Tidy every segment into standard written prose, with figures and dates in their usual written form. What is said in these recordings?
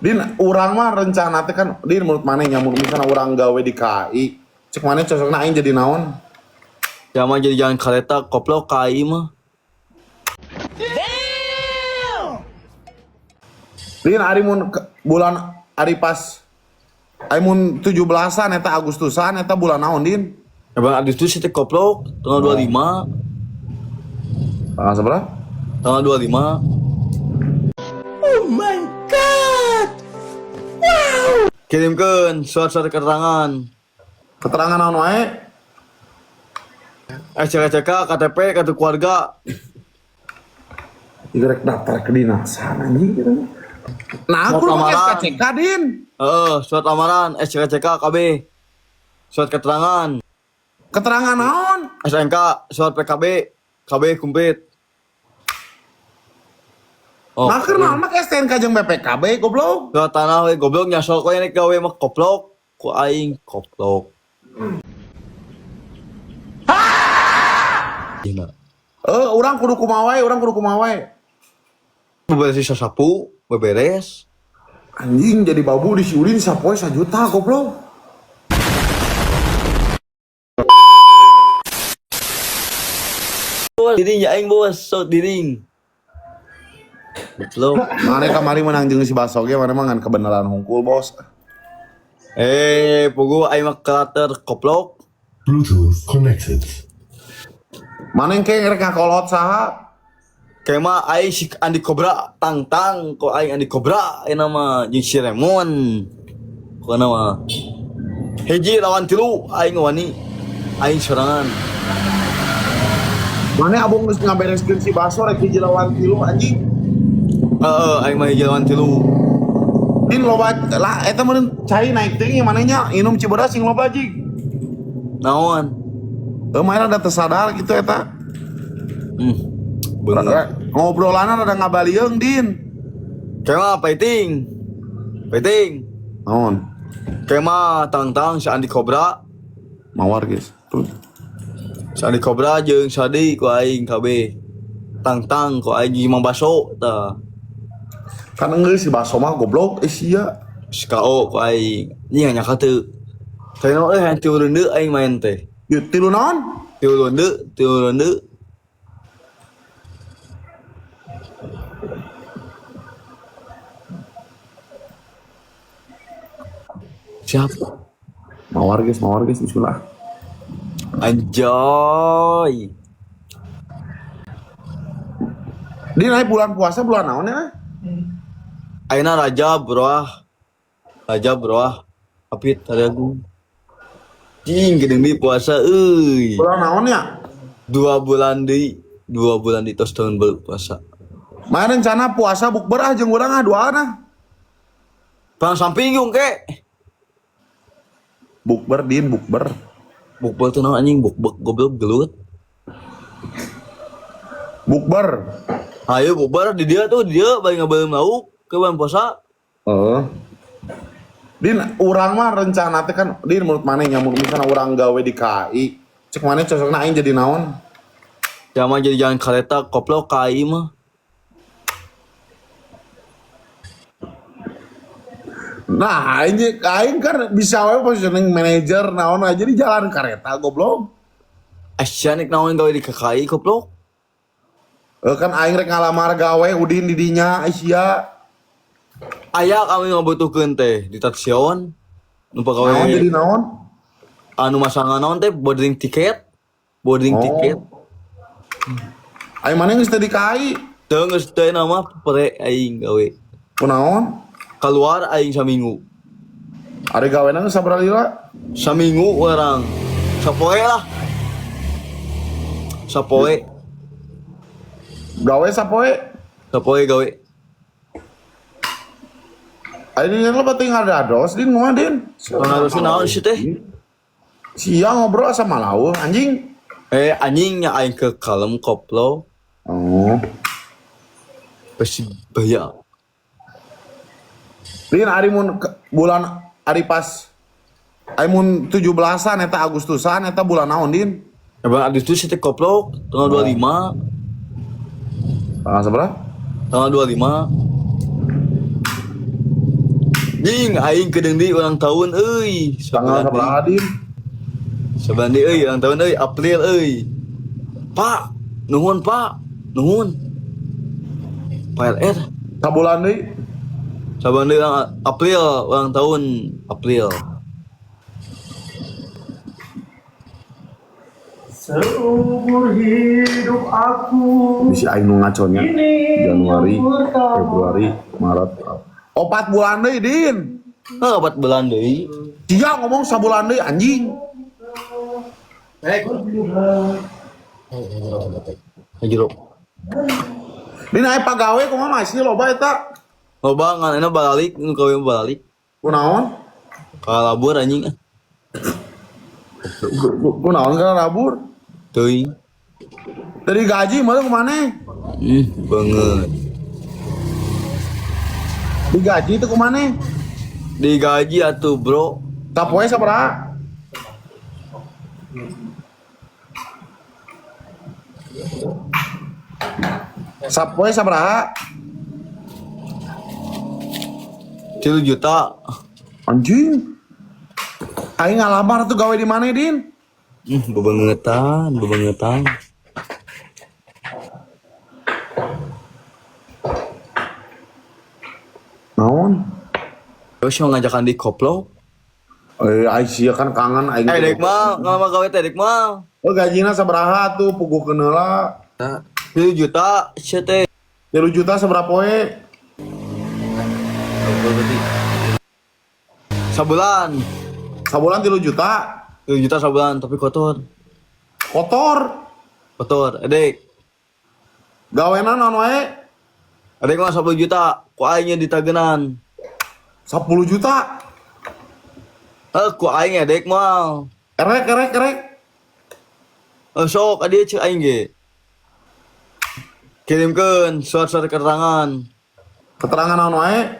Din, urang mah rencana teh kan, Din, menurut maneh nya mun misalna urang gawe di KI, cek maneh cocokna aing jadi naon? Zaman jadi jalan kereta koplok KI mah. Din, ari mun bulan ari pas ari mun 17-an eta Agustusan eta bulan naon, Din? Emang Agustus itu koplok tanggal 25, Tanggal seberapa? tanggal 25. Oh my god! Wow! Kirimkan surat-surat keterangan. Keterangan naon wae? SCKCK, KTP, kartu keluarga. Ieu rek daftar kedinasan anjing gitu. Nah, aku Surat pakai lamaran. SKCK, Din. Surat lamaran, SCKCK, KB. Surat keterangan, Keterangan naon? SNK, surat PKB, KB komplit. Oh, Nah, keur naon make STNK jeung BPKB goblok. surat tanah we goblok nyasol kowe nek gawe mah koplok. Ku aing koplok. Gila. Eh, urang kudu kumaha wae, urang kudu kumaha wae. Beberes sasapu, beberes. Anjing jadi babu di si Udin sapoe sajuta goblok. Bos, diring ya aing bos, sok diring. Goblok. Mana kamari menang jeung si Baso ge mana mah ngan kebenaran hungkul, Bos. Eh, pugu aing mah kelater koplok. Bluetooth connected. Mana yang kayak rek ngakolot saha? Kema aing si Andi Kobra tang-tang ko aing Andi Kobra aing nama jeung si Remon. Ko nama. Hiji lawan tilu aing wani. Aing sorangan. Mana abong geus ngabereskeun si Baso rek hiji lawan tilu anjing. Heeh, aing mah hiji lawan tilu. Din loba lah eta meureun cai naik teuing maneh nya inum Cibodas sing loba jig. Naon? Eh mana rada teu sadar gitu eta. Bener. Ngobrolanna rada ngabalieung, Din. Kema fighting. Fighting. Naon? Kema tang-tang si Andi Kobra. Mawar guys. Terus Si Andi Kobra jeung Sadi ku aing KB. Tang-tang ku aing jeung Mang Baso tah. Kan geus si Baso mah goblok eh sia. Si KO ku aing. Nya nyaka teu. Teu euy hayang tilu ronde aing main teh. Ieu tilu naon? Tilu ronde, tilu ronde. Siap. Mawar guys, bismillah. Anjoy. Din aya bulan puasa bulan naon ya? Ayeuna Rajab bro ah. Rajab bro ah. Apit hari Agung. Cing geuning deui puasa euy. Bulan naon ya? 2 bulan deui, 2 bulan di tos tahun baru puasa. Mana rencana puasa bukber ah jeung urang ah duaan ah. Bang samping yung ke. Bukber Din, bukber. Bukber tuh naon anjing bukbek goblok gelut. Bukber. Ayo bukber di dia tuh di dia bari ngabalem lauk ke bulan puasa. Heeh. Din, urang mah rencana teh kan, Din menurut maneh nya mun misalna urang gawe di KI, cek maneh cocokna aing jadi naon? Zaman jadi jalan kereta koplok KI mah. Nah, aing aing kan bisa wae positioning manajer naon aja di jalan kereta goblok. Asyanik naon gawe di KKI koplok. Eh, kan aing rek ngalamar gawe Udin di dinya Asia. Aya kami ngabutuhkeun teh di stasiun. Nu pagawe Naon jadi naon? Anu masangan naon teh boarding tiket. Boarding Oh. tiket. Aing maneh geus teu di KI. Teu geus teu nama pere aing gawe. Kunaon? Keluar aing saminggu. Ari gawena geus sabaraha lila? Saminggu orang. Sapoe lah. Sapoe. Gawe sapoe. Sapoe gawe. Aing lo berarti ngadados Din kumaha Din? Ngarusin naon sih teh? Siang ngobrol sama lau anjing. Eh anjingnya aing ke kalem koplo. Oh. Pasti bayar. Din ari mun bulan ari pas ari mun 17-an eta Agustusan eta bulan naon Din? Emang Agustus itu koplok tanggal 25, Tanggal seberapa? tanggal 25. Jing aing kedeung deui ulang tahun euy. Tanggal sabaraha, Din? Sabulan deui euy ulang tahun euy April euy. Pak, nuhun Pak, nuhun. Pak LR. Sabulan deui. Sabulan deui April ulang tahun April. Seumur hidup aku Bisi aing nu ngaconya. ini Januari, yang pertama. Februari, Maret. 4 bulan deui, Din. Heuh, 4 bulan deui. Sia ngomong sabulan deui anjing. Jero. Din aya pagawe kumaha masih loba eta? Loba ngan enak balik nu kawe balik. Kunaon? Kalabur anjing. Kunaon kana rabur? Teuing. Dari gaji malah kemana? Banget. Digaji itu kemana? Digaji atuh, Bro. Sapoe sabaraha? Sapoe sabaraha? 3 juta. Anjing. Aing ngalamar tuh gawe di mana, Din? Bebangetan, bebangetan. Naon? Terus yang ngajakan di koplo. Aing sia kan kangen aing. Dek mah, ngalama gawe teh dek mah. Oh, gajina sabaraha tuh puguhkeun heula. 3 juta sia teh. 3 juta sabaraha poe? Sabulan. Sabulan 3 juta. 3 juta sabulan tapi kotor. Kotor. Kotor, edek. Gawena naon wae? Edek mah 10 juta, ku aing ditagenan. 10 juta. Ku aing edek mah. Erek erek erek. Sok adi cek aing ge. Kirimkeun surat-surat keterangan. Keterangan naon wae?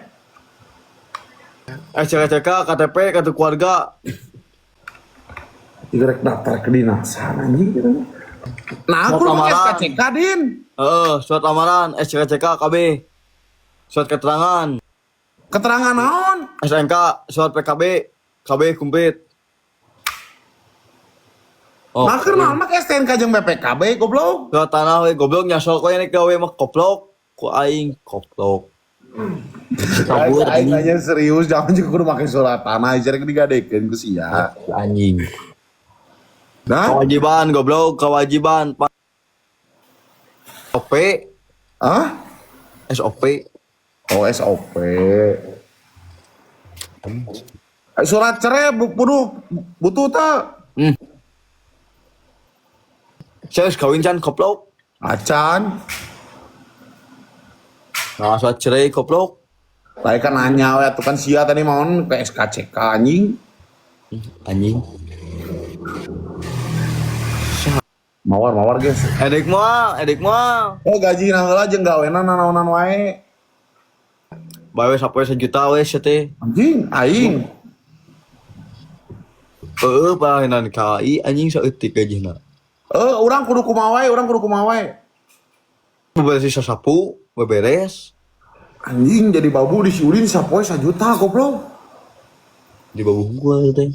SCKCK, KTP, kartu keluarga. Rek daftar kedinasan anjing gitu. Nah, aku Surat pakai lamaran. SKCK, Din. Surat lamaran, SCKCK, KB. Surat keterangan, Keterangan naon? SNK, surat PKB, KB komplit. Oh, Nah, keur naon make STNK jeung BPKB goblok. surat tanah we goblok nyasol kowe nek gawe mah koplok. Ku aing koplok. Kabur Aing anjing. nanya serius, jangan juga kudu make surat tanah, jadi digadekeun ku sia. Anjing. Nah, Kewajiban goblok, kewajiban. SOP, ah? SOP. Oh, SOP. Surat cerai butuh butuh teu? Saya geus kawin can koplok. Acan. Nah, surat cerai koplok. Lain kan nanya we atuh kan sia tadi maon ke SKCK anjing. Anjing. Mawar mawar guys. Edek mah, edek mah. Oh gaji nah heula jeung gawena nanaonan wae. Bae sapoe sejuta we sia teh. Anjing aing. Heeh, pahenan KI anjing saeutik gajina. Urang kudu kumaha wae, urang kudu kumaha wae. Beberes sasapu, beberes Anjing jadi babu di si Udin sapoe 1 juta goblok. Di bawah gua teh.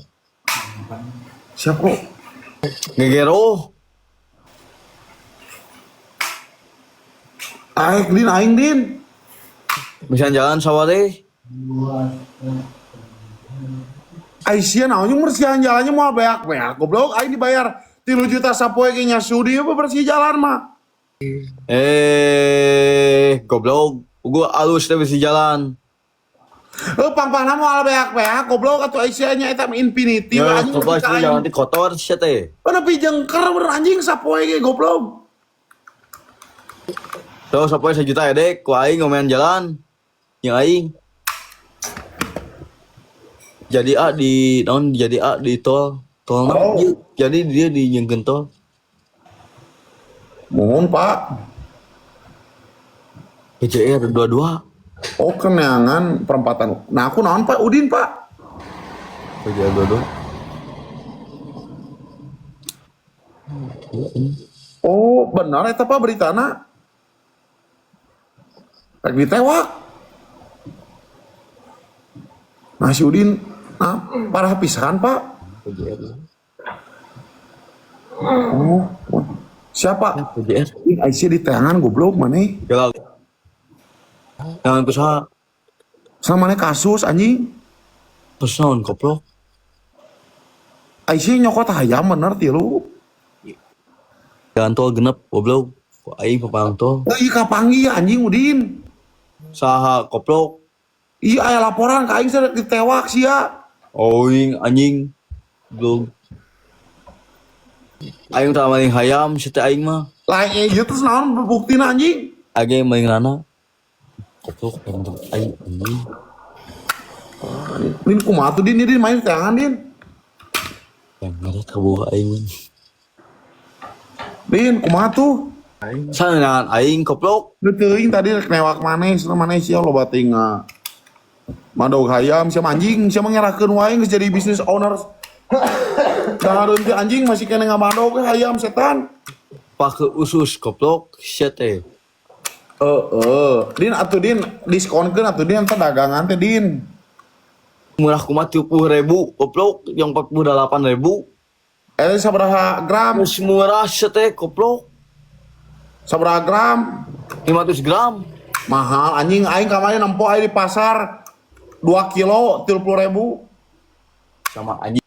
Siap kok. Ngegero. Aing din aing din. Bisa jalan sawah teh. Aisyah naon jeung bersihan jalannya moal beak-beak goblok aing dibayar 3 juta sapoe ge nya sudi apa bersih jalan mah. Goblok. Gua alus teh bisi jalan. Pangpangna moal beak-beak goblok atuh Aisyah nya eta infinity Ya, anjing coba nepi ka sih aing. jalan nanti kotor sia teh. Oh, nepi jengker bener anjing sapoe ge goblok. Tuh sapoe sejuta edek, ku aing ngomean jalan. Yang aing. Jadi A di naon jadi A di tol. Tol Oh. naon? Jadi dia di nyengkeun tol. Mohon Pak. PCR 22. Oh keneangan perempatan. Nah aku naon Pak Udin Pak. PCR 22. Oh benar eta Pak beritana. Rek ditewak. Nah, si Udin, nah, parah pisan, Pak. PJR. Oh, siapa? PJR. Ini Aisyah di tangan goblok mana? Galau. Jangan kusaha. Sama mana kasus anjing? Terus naon goblok? Aisyah nyokot hayam bener tilu. Jalan tol genep goblok. Kok aing papalang tol. Eh, iya kapanggih anjing Udin. Saha goblok? Iya aya laporan ka aing saya ditewak sia. Oing anjing. Goblok. Aing tak maling hayam si teh aing mah. Lain ieu terus naon buktina anjing? Age maling rana. Goblok aing anjing. Din kumaha tuh Din, Din main tangan Din. Yang ngeret kaboga aing mah. Din kumaha tuh? Sangan aing goblok. Lu teuing tadi rek newak maneh, cenah maneh sia loba teuing madog hayam sia mah anjing, sia mah ngerakeun wae geus jadi bisnis owner. Dahareun teh anjing masih kena ngamadog hayam setan. Pake usus goblok sia teh. Heeh, Din atuh Din diskonkeun atuh Din entar dagangan teh Din. Murah kumaha 30.000 goblok yang 48.000. Eh sabaraha gram? Geus murah sia teh goblok. Sabaraha gram? 500 gram. Mahal anjing aing kamari nempo aing di pasar 2 kilo 30.000. Sama anjing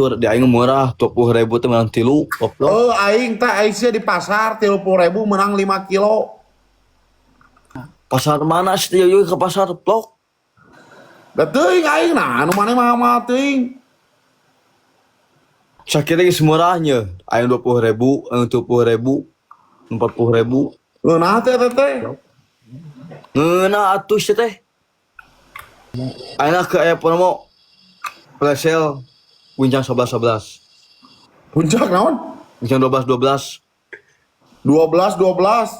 di aing murah 20.000 teh menang tilu goblok. Eh aing teh aing sia di pasar 30.000 menang 5 kilo. Pasar mana sih teh ke pasar blok? Da teuing aing nah anu maneh mahal-mahal teuing. Sakira geus murahnya. Aing 20.000, aing 20.000, 40.000. Ngeunah teh teh teh. Ngeunah atuh sia teh. Ayeuna ke aya promo flash sale puncak 11 11. Puncak naon? Puncak 12 12. 12 12.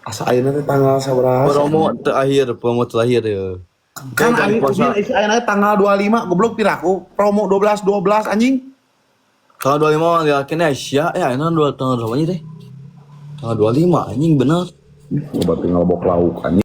Asa ayeuna teh tanggal sabaraha? Promo terakhir, promo terakhir ya. Kan Jangan aing puasa. ayeuna tanggal 25 goblok piraku promo 12 12 anjing. Tanggal 25 mah lihat kene Asia, ya ayeuna dua tanggal berapa teh? Tanggal 25 anjing bener. Coba tinggal bok lauk anjing.